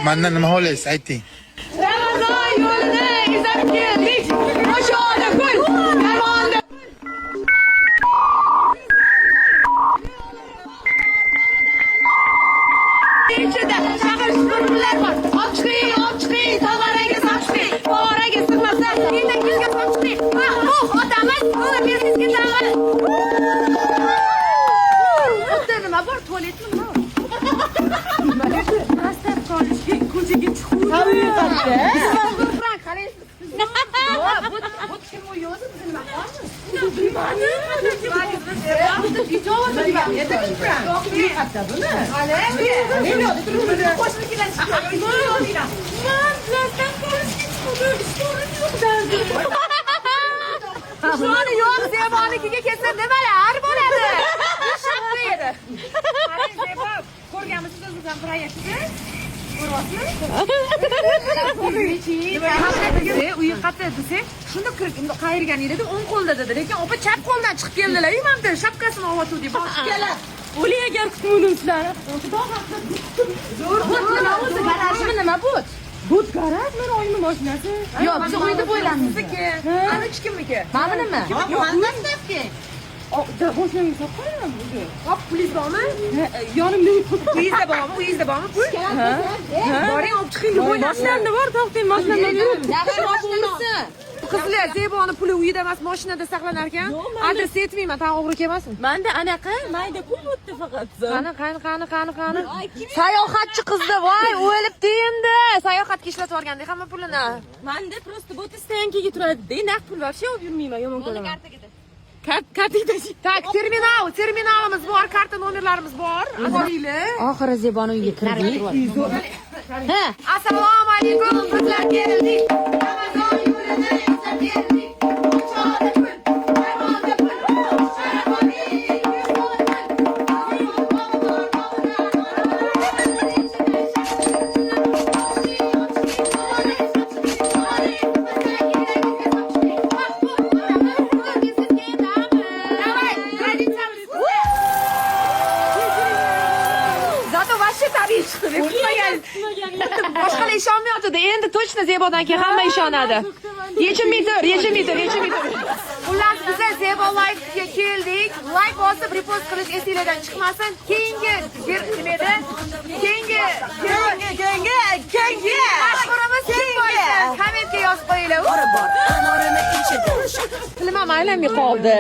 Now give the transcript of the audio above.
Mandan nima xohlaysiz, ayting. Ramazon yo'lini izlab keldik. Ko'chada gul, darmonda. Ichida shag'ir shug'urlar bor. Olib chiqing, olib chiqing, tog'oraga solib chiqing. Tog'oraga sig'masa, elakingizga solib chiqing. Mahbuh otamiz, uni biznesga tamiz. Bitta nima bor? Tualetmi nima bor? Pastab olishga ko'chaga chiquvdim. Frank, qaraysiz. Bu kim u o'zi biz nima qilamiz? Man plastik olishga chiquvdim. Ishtonim yo'q derdim. Ishoni yo'q, Zebonikiga kelsa nimalar bo'ladi? Shapka edi. Qarang, Zebo, ko'rganmisiz o'zingizdan proyektni? Ko'ryapsizmi? Uyi qayerda desak, shunda kirib unda qayirgan edi, o'ng qo'lda dedi, lekin opa chap qo'ldan chiqib keldilar. Mana bitta shapkasini olyotuvdik. Boshib keladi. O'ling agar kutmadim sizlarni. Xudo haqida. Zo'r, nima o'zi garajmi nima bu? Bu garaj meni oyimning mashinasi. Yo'q, biz uyda bo'ylamiz. Sizniki. Ana uch kimniki? Mana bunimi? Yo'q, Moshinamga solib qo'yaman o'zi. Hop, pulingiz bormi? Yonimda yo'q. Uyingizda bormi? Uyingizda bormi pul? Boring, olib chiqing, bo'ynab. Mashinamda bor, to'xtang, mashinamda yo'q. Yaxshi mashina. Qizlar, Zeboni puli uyida emas, mashinada saqlanar ekan. Adres aytmayman, tan o'g'ri kelmasin. Manda anaqa mayda pul bo'pti faqat. Qani, qani, qani, qani, qani. Sayohatchi qizda, voy, o'libdi endi. Sayohatga ishlatib yuborganda hamma pulini. Manda просто bu стоянка ga turadi-da, naqd pul вообще olib yurmayman, yomon ko'raman. Kart kartaga Так, terminal, terminalimiz bor, karta nomerlarimiz bor. Boringlar. Oxiri Zeboni uyga kirdik. Ha, Assalomu alaykum, bizlar keldik. Ramazon yo'lini izlab keldik. Ko'chada pul, darmonda pul. Sharafoli, yuz pul. Давай, традициямиз. Зато вообще tabiiy chiqdi. Kutmagan. Boshqalar ishonmayotdi. Endi точно Zebodan keyin hamma ishonadi. Yechilmay tur, yechilmay tur, yechilmay tur. Xullas, biza Zebo Life'ga keldik. Like bosib, repost qilish esinglardan chiqmasin. Keyingi nima edi? Keyingi Keyingi, keyingi, keyingi. Mashhurimiz kim bo'lsin? Kommentga yozib qo'yinglar. Bor, anorini ichida. Tilim ham aylanmay qoldi.